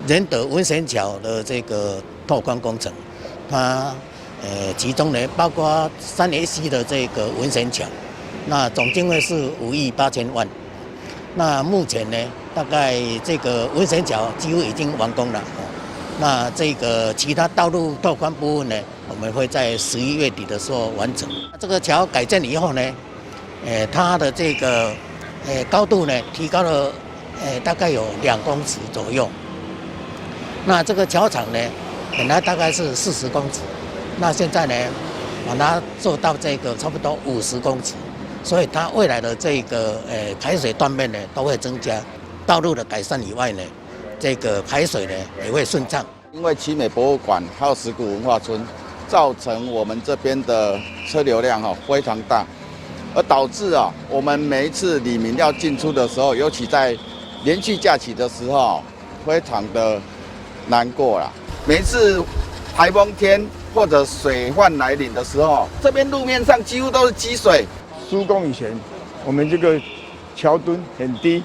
仁德文贤橋的這個拓寬工程，它其中呢包括3A C 的這個文賢橋，那總經費是5億8千萬。那目前呢，大概這個文賢橋幾乎已經完工了。那這個其他道路拓寬部分呢，我們會在11月底的時候完成。這個橋改建以後呢，它的這個高度呢提高了大概有2公尺左右。那這個橋長呢，本來大概是40公尺，那現在呢，把它做到這個差不多50公尺，所以它未來的這個排水斷面呢都會增加。道路的改善以外呢，這個排水呢也會順暢。因為奇美博物館還有石鼓文化村，造成我們這邊的車流量哈非常大，而導致啊我們每一次里民要進出的時候，尤其在連續假期的時候，非常的難過啦。每一次颱風天或者水患來臨的時候，這邊路面上幾乎都是積水。施工以前，我們這個橋墩很低，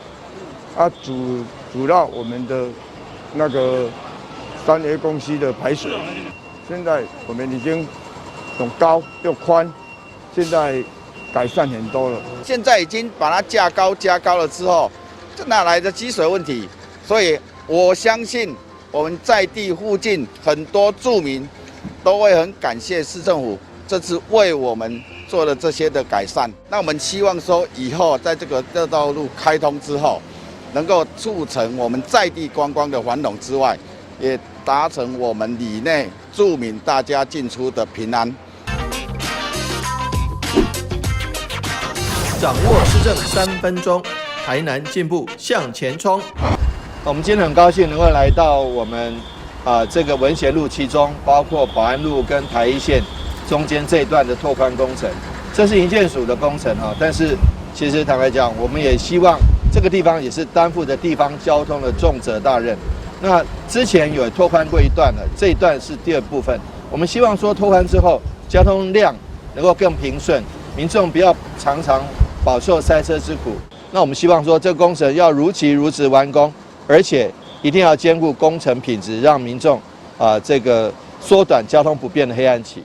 啊阻撓我們的那個3A 公司的排水。現在我們已經又高又寬，現在改善很多了。現在已經把它架高加高了之後，這哪來的積水問題？所以我相信我們在地附近很多住民都會很感謝市政府這次為我們做了這些的改善。那我們希望說以後在這個這道路開通之後，能夠促成我們在地觀光的繁榮之外，也達成我們里內住民大家進出的平安。掌握市政3分鐘，台南進步向前衝。我們今天很高興能夠來到我們這個文賢路其中，包括保安路跟台一線中間這一段的拓寬工程，這是營建署的工程啊。但是其實坦白講，我們也希望這個地方也是擔負着地方交通的重責大任。那之前有拓寬過一段了，這一段是第二部分。我們希望說拓寬之後，交通量能夠更平順，民眾不要常常飽受塞車之苦。那我們希望說，這個工程要如期如質完工，而且一定要兼顧工程品質，讓民眾這個縮短交通不便的黑暗期。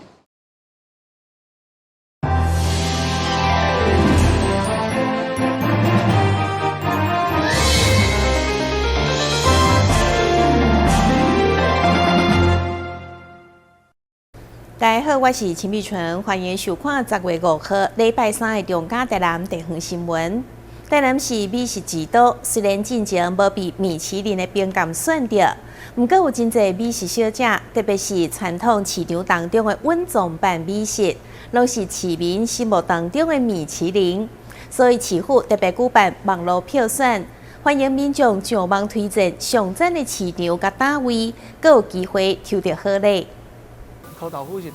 大家好，我是陳美純，歡迎收看10月5號禮拜三的中嘉台南地方新聞。台南是美食之都，雖然進前無被米其林的評鑑選著，毋過有真濟美食小食，特別是傳統市場當中的穩重版美食，攏是市民心目當中的米其林。所以市府特別舉辦網路票選，歡迎民眾上網推薦上讚的市場佮攤位，閣有機會抽著好禮。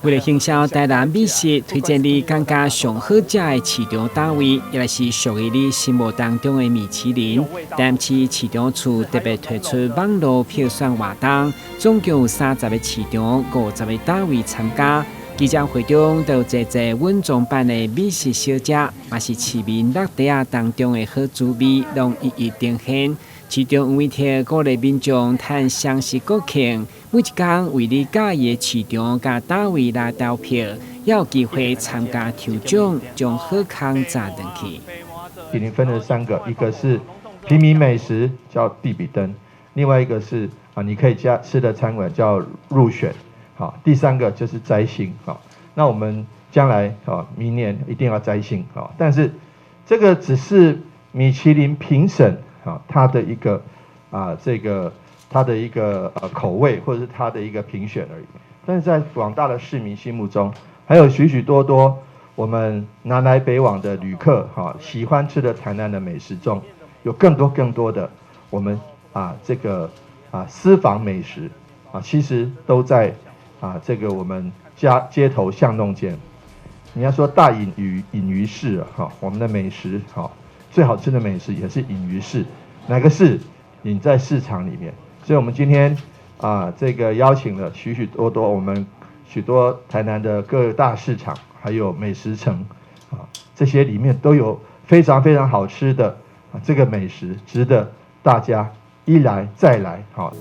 為了行銷台南美食，推薦你感覺上好食的市場攤位，也來是屬於你心目當中的米其林。台南市市場處特別推出網路票選活動，總共有30個市場、50個攤位參加。記者會中都有濟濟穩重版的美食小食，嘛是市民落袋仔當中的好滋味，攏一一呈現。市長委託鼓勵民眾趁雙十國慶，每一工為你佮意的市場佮攤位來投票，也有機會參加抽獎，將好康賺轉去。已經分了三個，一個是平民美食叫必比登，另外一個是啊你可以加吃的餐館叫入選，好，第三個就是摘星，好，那我們將來啊明年一定要摘星，好，但是這個只是米其林評審。啊，它的一個啊，這個它的一個口味，或者是它的一個評選而已。但是在廣大的市民心目中，還有許許多多我們南來北往的旅客，哈，喜歡吃的台南的美食中，有更多更多的我們啊這個啊私房美食啊，其實都在啊這個我們家街頭巷弄間。你要說大隱於隱於市哈，我們的美食哈。最好吃的美食也是隱於市，哪個市？隱在市場裡面。所以，我們今天啊，這個邀請了許許多多我們許多台南的各大市場，還有美食城啊，這些裡面都有非常非常好吃的啊，這個美食值得大家一來再來。好。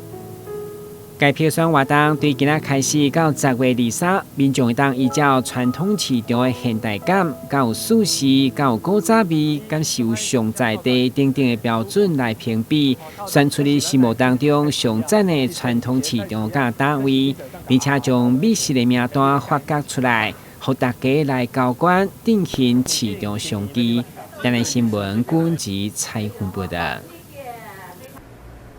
該票選活動對今仔開始到10月23，民眾會當依照傳統市場的現代感、佮有素食、佮有古早味、敢是有上在地等等的標準來評比，選出你心目當中上讚的傳統市場佮單位，並且將美食的名單發表出來，予大家來交關振興市場商機。台南新聞郭吉采訪報道。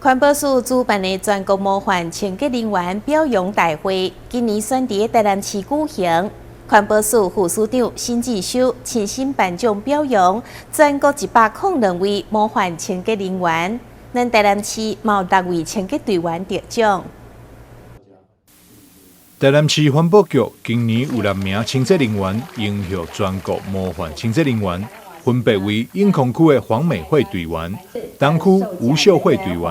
環保署主辦的全國模範清潔人員表揚大會，今年選佇台南市舉行。環保署副署長辛志修親身頒獎表揚全國102位模範清潔人員，咱台南市嘛有六位清潔隊員得獎。台南市環保局今年有六名清潔人員榮獲全國模範清潔人員。分別為永康區的黃美惠隊員、東區吳秀慧隊員、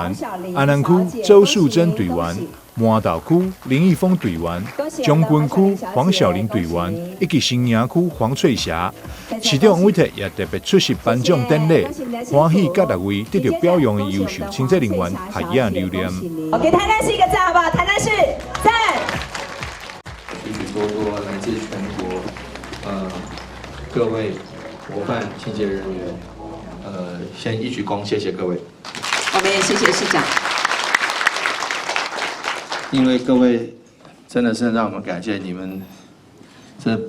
安南區周樹珍隊員、麻豆區林義峰隊員、將軍區黃小玲隊員以及新營區黃翠霞。市長黃偉哲也特別出席頒獎典禮，歡喜佮六位得著表揚的優秀清潔人員合影留念。給台南市一個讚，好不好？台南市讚。許許多多來自全國，各位模範清潔人員，先一鞠躬，謝謝各位。我們也謝謝市長。因為各位真的是讓我們感謝你們，這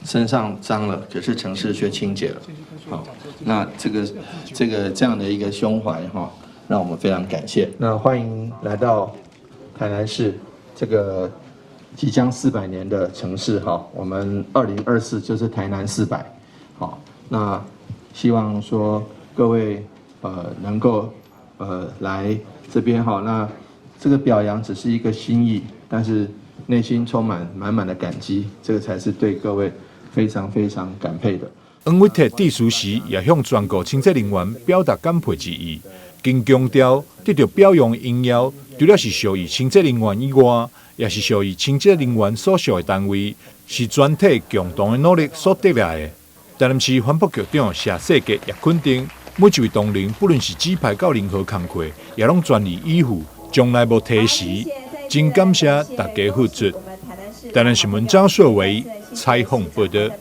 身上髒了，可是城市卻清潔了。好，那這個這樣的一個胸懷哈，讓我們非常感謝。那歡迎來到台南市這個即將400年的城市哈，我們2024就是台南四百，好。那希望說各位能夠來這邊哈，那這個表揚只是一個心意，但是內心充滿滿滿的感激，這個才是對各位非常非常感佩的。黃偉哲致辭時也向全國清潔人員表達感佩之意，更強調得著表揚榮耀，除了是屬於清潔人員以外，也是屬於清潔人員所屬的單位，是全體共同的努力所得來的。台南市環保局長謝世傑也肯定，每一位同仁，不論是指派到任何工課，也攏全力以赴，從來無推辭。真感謝大家付出。台南新聞張碩維採訪報道。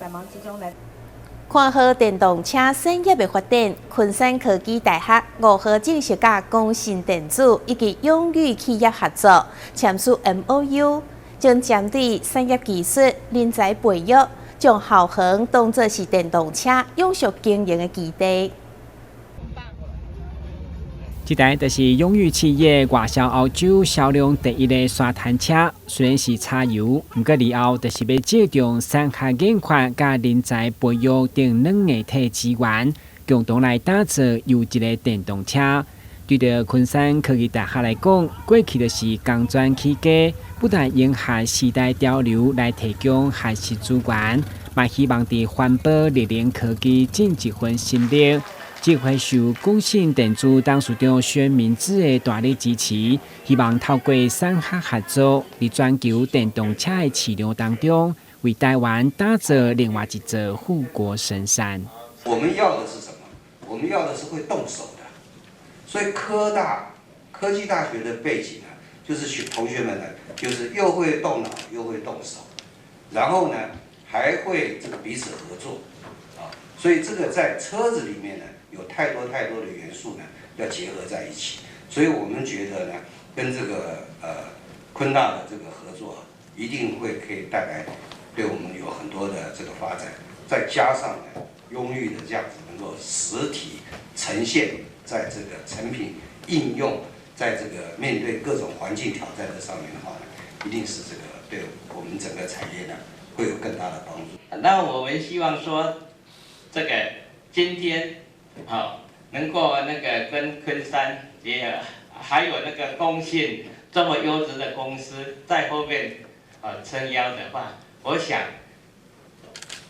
看好電動車產業的發展，昆山科技大學5號正式佮廣信電子以及永裕企業合作，簽署 MOU，將針對產業技術、人才培育，將校園當作是電動車永續經營的基地。這台就是永裕企業外銷歐洲銷量第一的沙灘車，雖然是柴油，毋過以後就是欲借重產學研發佮人才培育等軟硬體資源，共同來打造優質的電動車。對著昆山科技大學來講，過去就是工專起家，不但迎合時代潮流來提供學習資源，嘛希望佇環保、綠能科技盡一份心力。這回受廣信電子董事長薛明志的大力支持，希望透過產學合作，佇全球電動車的市場當中，為台灣打造另外一座護國神山。我們要的是什麼？我們要的是會動手的。所以科大科技大學的背景呢，就是學同學們呢，就是又會動腦又會動手，然後呢還會這個彼此合作，啊，所以這個在車子裡面呢，有太多太多的元素呢，要結合在一起，所以我們覺得呢，跟這個昆大的這個合作，一定會可以帶來對我們有很多的這個發展，再加上呢，永裕的這樣子能夠實體呈現在這個成品應用，在這個面對各種環境挑戰的上面的話呢，一定是這個對我們整個產業呢會有更大的幫助。那我們希望說，這個今天好能夠那個跟昆山結合，還有那個工信這麼優質的公司在後面啊撐腰的話，我想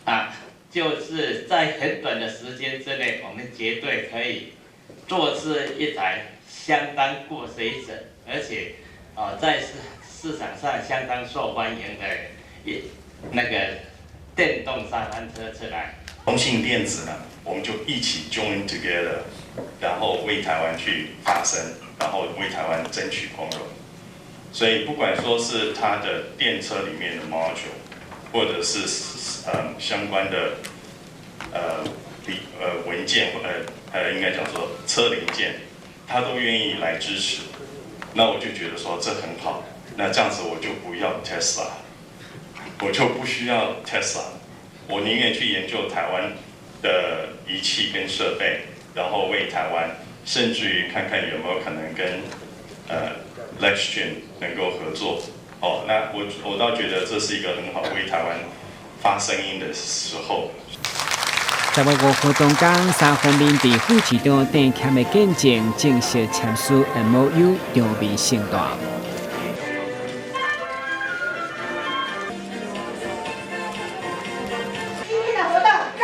啊，就是在很短的時間之內，我們絕對可以做出一台相當過水準，而且啊在市場上相當受歡迎的一那個電動沙灘車出來。工信電子呢，我們就一起 join together，然後為台灣去發聲，然後為台灣爭取光榮。所以不管說是它的電車裡面的 module，或者是相關的文件，應該講說車零件，他都願意來支持。那我就覺得說這很好，那這樣子我就不要 Tesla，我就不需要 Tesla，我寧願去研究台灣的儀器跟設備，然後為台灣，甚至於看看有沒有可能跟LexGen 能夠合作。哦，那我倒覺得這是一個很好為台灣發聲音的時候。10月5號當天，三方面佇副市長鄭謙的見證，正式簽署 MOU，場面盛大。今天的活動讚。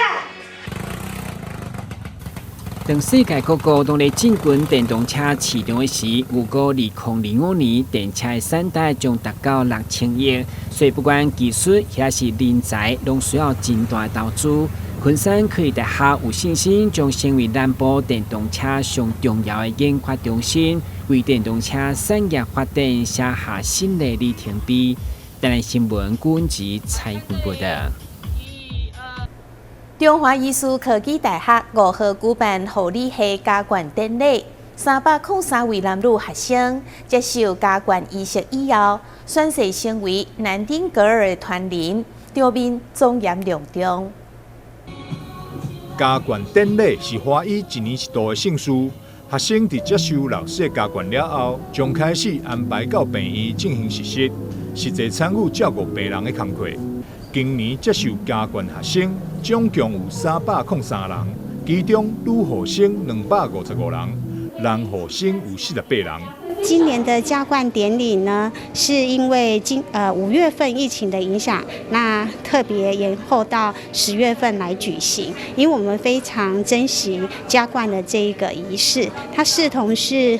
當世界各國攏咧進軍電動車市場的時，預估2025年電車的產值將達到6000億。所以不管技術抑是人才，攏需要真大投資。昆山科技大學有信心將成為南部電動車上重要的研發中心，為電動車產業發展寫下新的里程碑。台南新聞郭文吉採訪報道。中華醫事科技大學5號舉辦護理系加冠典禮，303位男女學生接受加冠儀式以後，宣誓成為南丁格爾的傳人，場面莊嚴隆重。加冠典禮是華醫一年一度的盛事，學生佇接受老師的加冠了後，將開始安排到病院進行實習，實際參與照顧病人的工課。今年接受加冠學生總共有303人，其中女護生255人，男護生有48人。今年的加冠典禮呢，是因為今5月份疫情的影響，那特別延後到10月份來舉行。因為我們非常珍惜加冠的這一個儀式，它視同是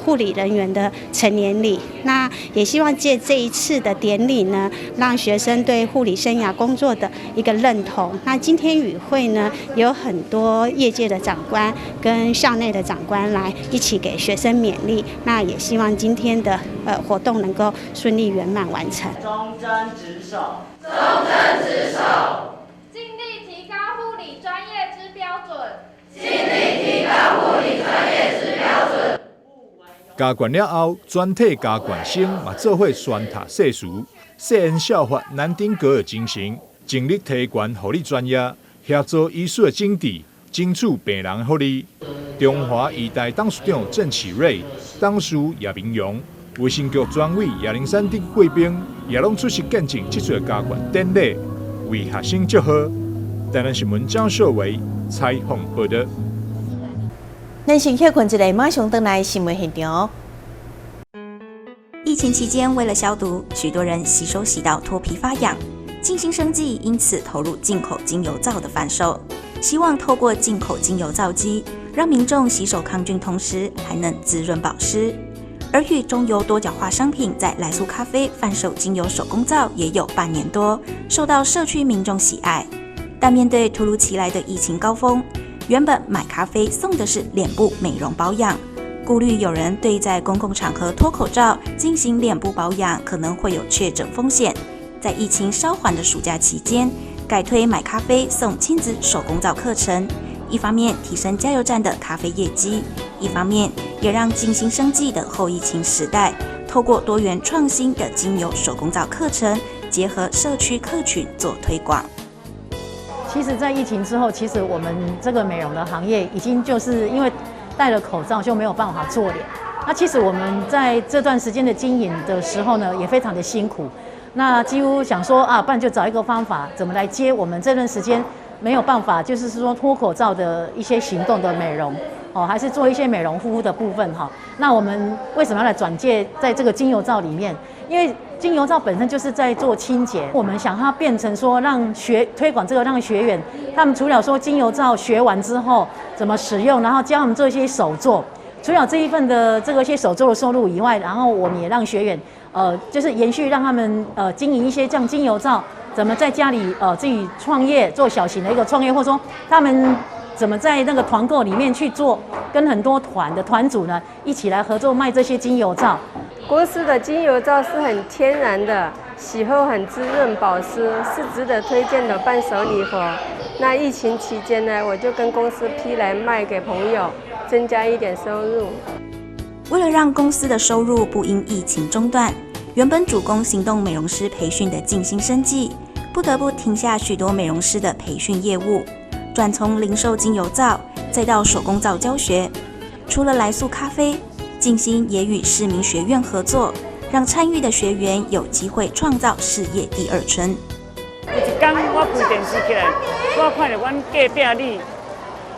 護理人員的成年禮。那也希望借這一次的典禮呢，讓學生對護理生涯工作的一個認同。那今天與會呢，有很多業界的長官跟校內的長官來一起給學生勉勵。那也希望今天的活動能夠順利圓滿完成。忠貞職守，忠貞職守，盡力提高護理專業之標準，盡力提高護理專業之標準。加冠了後，全體加冠生嘛做伙宣讀誓詞，誓言效法南丁格爾精神，盡力提懸護理專業，協助醫術的診治，爭取病人的福利。中華醫大董事長鄭啟瑞、董事葉明榮、衛生局專委葉玲山等貴賓也攏出席見證這次加冠典禮，為學生祝賀。台南新聞張秀維採訪報道。咱先歇睏一下，馬上轉來新聞現場。疫情期間，為了消毒，許多人洗手洗到脫皮發癢。靜心生技因此投入進口精油皂的販售，希望透過進口精油皂機，讓民眾洗手抗菌，同時還能滋潤保濕。而與中油多角化商品在來蘇咖啡販售精油手工皂也有半年多，受到社區民眾喜愛。但面對突如其來的疫情高峰，原本買咖啡送的是臉部美容保養，顧慮有人對在公共場合脫口罩進行臉部保養可能會有確診風險，在疫情稍緩的暑假期間，改推買咖啡送親子手工皂課程。一方面提升加油站的咖啡業績，一方面也讓靜心生技的後疫情時代，透過多元創新的精油手工皂課程，結合社區客群做推廣。其實，在疫情之後，其實我們這個美容的行業已經就是因為戴了口罩就沒有辦法做臉。那其實我們在這段時間的經營的時候呢，也非常的辛苦。那幾乎想說啊，不然就找一個方法，怎麼來接我們這段時間沒有辦法，就是說脫口罩的一些行動的美容哦，還是做一些美容護膚的部分哈。那我們為什麼要來轉介在這個精油皂裡面？因為精油皂本身就是在做清潔，我們想它變成說讓學推廣這個，讓學員他們除了說精油皂學完之後怎麼使用，然後教他們做一些手作，除了這一份的這個一些手作的收入以外，然後我們也讓學員就是延續讓他們經營一些像精油皂，怎麼在家裡自己創業做小型的一個創業，或者說他們怎么在那个团购里面去做，跟很多团的团主呢一起来合作卖这些精油皂。公司的精油皂是很天然的，洗后很滋润保湿，是值得推荐的伴手礼盒。那疫情期间呢，我就跟公司批来卖给朋友，增加一点收入。为了让公司的收入不因疫情中断，原本主攻行动美容师培训的静心生技，不得不停下许多美容师的培训业务，转从零售精油皂，再到手工皂教学。除了来速咖啡，静心也与市民学院合作，让参与的学员有机会创造事业第二春。有一天我开电视起来，我看著阮隔壁里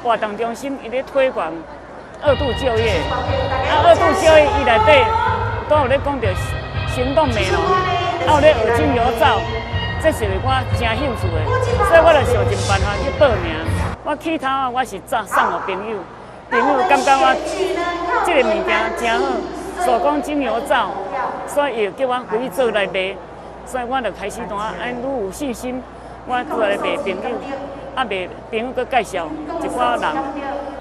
活动中心伊咧推广二度就业，啊，二度就业伊内底都有咧讲著行动美容，啊有咧学精油皂，这是我真兴趣的，所以我就想尽办法去报名。我起头啊，我是送送予朋友，朋友感觉我这个物件真好，手工精油皂，所以伊就叫我回去做来卖。所以我就开始怎啊，按愈有信心，我出来卖朋友，啊卖朋友阁介绍一寡人。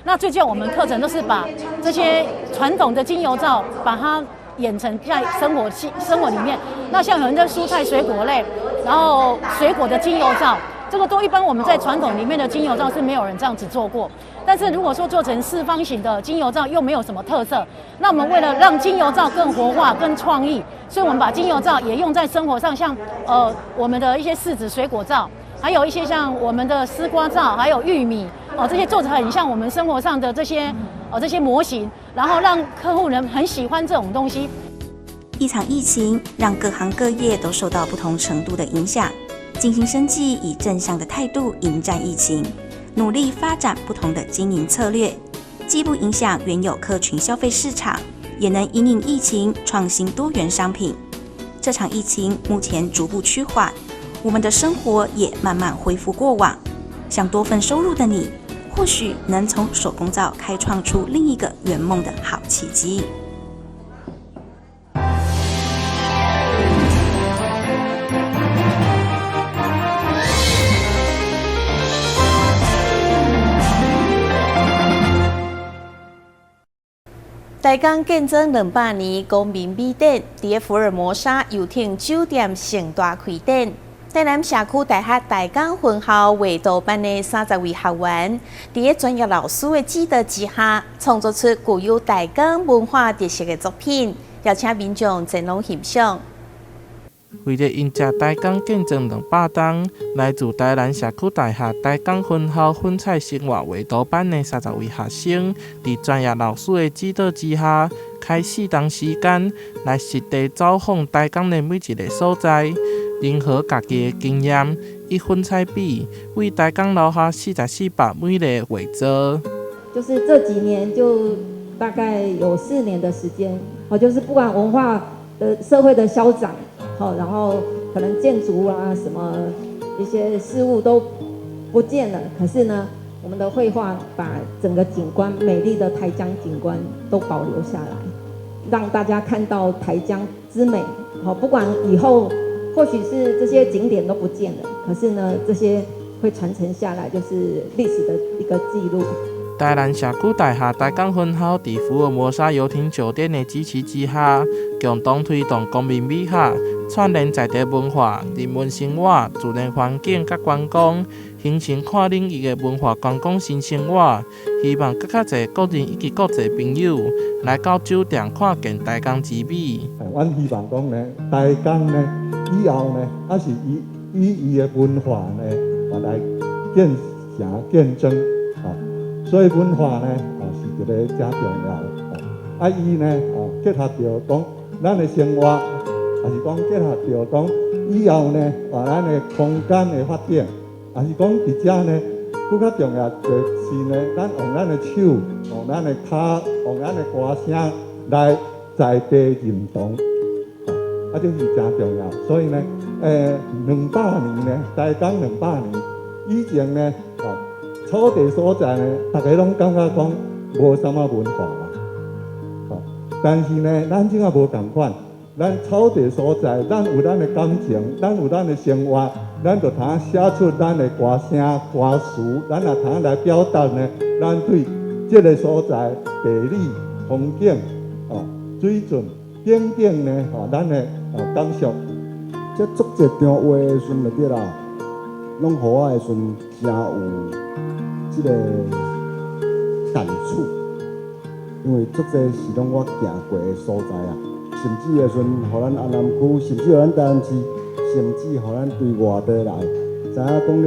那最近我们课程都是把这些传统的精油皂，把它演成在生活里面。那像有人的蔬菜水果类，然后水果的精油皂，这个都一般我们在传统里面的精油皂是没有人这样子做过。但是如果说做成四方形的精油皂又没有什么特色，那我们为了让精油皂更活化、更创意，所以我们把精油皂也用在生活上，像我们的一些柿子水果皂，还有一些像我们的丝瓜皂，还有玉米哦，这些做成很像我们生活上的这些模型，然后让客户人很喜欢这种东西。一场疫情让各行各业都受到不同程度的影响，静心生技以正向的态度迎战疫情，努力发展不同的经营策略，既不影响原有客群消费市场，也能因应疫情创新多元商品。这场疫情目前逐步趋缓，我们的生活也慢慢恢复过往。想多份收入的你，或许能从手工皂开创出另一个圆梦的好契机。台江建庄200年公民美展，佇咧福尔摩沙游艇酒店盛大开展。台南社區大學台江分校畫圖班的30位學員，佇咧專業老師的指導之下，創作出具有台江文化特色的作品，邀請民眾前往欣賞。為著迎接台江建莊200冬，來自台南社區大學台江分校粉彩生活畫圖班的30位學生，佇專業老師的指導之下，開4冬時間來實地走訪台江的每一个所在，融合家己的經驗，以粉彩筆為台江留下44幅美麗的畫作。就是這幾年，就大概有4年的時間，哦，就是不管文化的社會的消長。好，然後可能建築啊，什麼一些事物都不見了，可是呢，我們的繪畫把整個景觀美麗的台江景觀都保留下來，讓大家看到台江之美。好，不管以後或許是這些景點都不見了，可是呢，這些會傳承下來，就是歷史的一個記錄。台南社區大學台江分校佇福爾摩沙遊艇酒店的支持之下，共同推動公民美學，串聯在地文化、人文生活、自然環境佮觀光，形成跨領域的文化觀光新生活。希望閣較濟國人以及國際朋友來到酒店看見台江之美。阮希望講呢，台江呢，以後呢，還是以以伊的文化呢，來建城建莊。所以文化呢，是一个誠重要的。啊，伊呢，結合著講咱的生活，抑是講結合著講以後呢，咱的空間的發展，抑是講佇遮呢，閣較重要就是呢，咱用咱的手，用咱的跤，用咱的歌聲來在地認同，啊，這是誠重要。所以呢，200年呢，台江兩百年以前呢，土地所在呢，大家攏感覺講無啥物文化啦，但是呢，咱這馬無仝款，咱草地所在，咱有咱的感情，咱有咱的生活，咱就通寫出咱的歌聲、歌詞，咱也通來表達呢，咱對這个所在地理、風景、哦水準等等呢，吼咱的感受。這足濟張畫的時陣就對啦，攏予我的時陣誠有這个感觸，因為足濟是攏我行過的所在啊。甚至的時陣，予咱安南區，甚至予咱台南市，甚至予咱對外地來，知影講著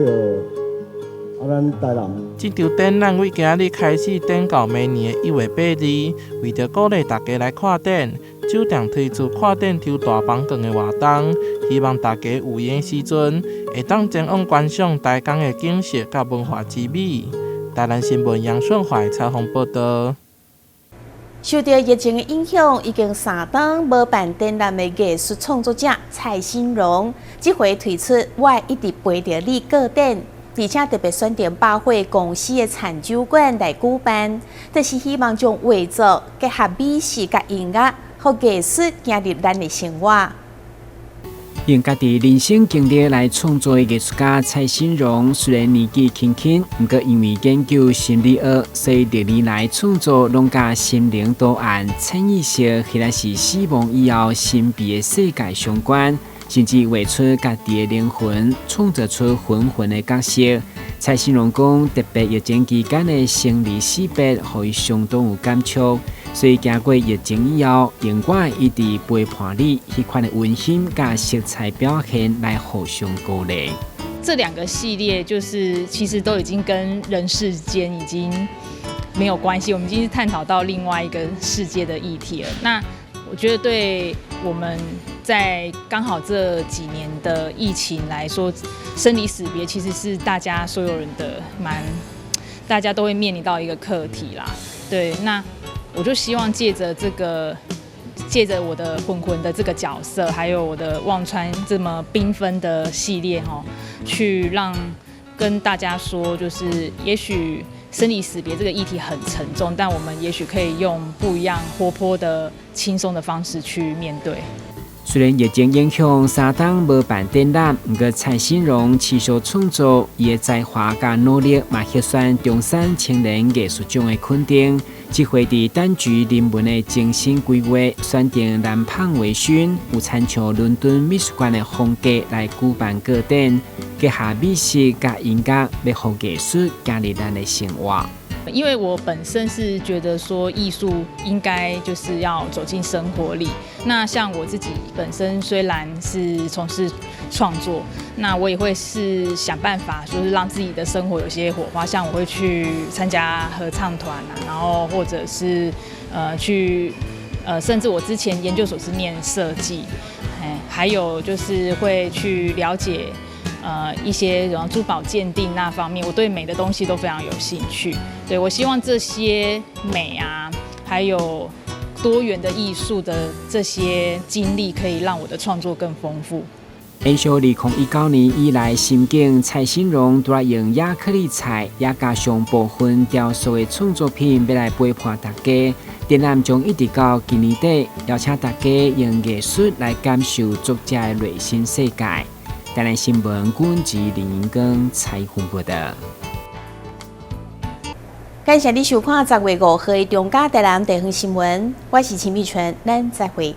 啊，咱台南。這場展覽為今日開始展到明年的1月8日，為著鼓勵大家來看展，酒店推出看展抽大房券的活動，希望大家有閒時陣會當前往觀賞台江的景色佮文化之美。台南新聞楊順懷採訪報導。受著疫情的影響，已經3冬無辦展覽的藝術創作者蔡新榮，這回推出我會一直陪著你個展，而且特別選定百貨公司的餐酒館來舉辦，就是希望將畫作結合美食佮音樂，予藝術進入咱的生活。用家己人生經歷來創作的藝術家蔡新榮，雖然年紀輕輕，毋過因為研究心理學，所以歷年來創作攏佮心靈圖案、潛意識，或者是死亡以後神秘的世界相關，甚至畫出家己的靈魂，創造出魂魂的角色。蔡新榮講，特別疫情期間的生離死別，予伊相當有感觸。所以經過疫情以後，用我一直陪伴你，彼款的溫馨佮色彩表現來互相鼓勵。這兩個系列就是其實都已經跟人世間已經沒有關係，我們已經是探討到另外一個世界的議題了。那我覺得對我們在剛好這幾年的疫情來說，生離死別其實是大家所有人的蠻，大家都會面臨到一個課題啦。對，那我就希望借著這個，借著我的魂魂的這個角色，還有我的忘川這麼繽紛的系列哈，去讓跟大家說，就是也許生離死別這個議題很沉重，但我們也許可以用不一樣活潑的、輕鬆的方式去面對。雖然疫情影響3冬無辦展覽，毋過蔡新榮持續創作，伊的才華佮努力嘛獲選中山青年藝術獎的肯定。這回佇橙橘人文的精心規劃，選定藍胖微醺，有親像倫敦美術館的風格來舉辦個展，結合美食佮音樂，欲予藝術進入咱的生活。因為我本身是覺得說藝術應該就是要走進生活裡。那像我自己本身雖然是從事創作，那我也會是想辦法，就是讓自己的生活有些火花。像我會去參加合唱團啊，然後或者是去甚至我之前研究所是念設計，哎，還有就是會去了解一些什麼珠寶鑑定那方面，我對美的東西都非常有興趣。對，我希望這些美啊，還有多元的藝術的這些經歷，可以讓我的創作更豐富。延續2019年以來，心境蔡新榮拄來用亞克力彩，也加上部分雕塑的創作品，欲來陪伴大家。展覽將一直到今年底，邀請大家用藝術來感受作者的內心世界。台南新聞，阮是林英光採訪報導。感謝你收看10月5號的中嘉台南地方新聞，我是秦美純，咱再會。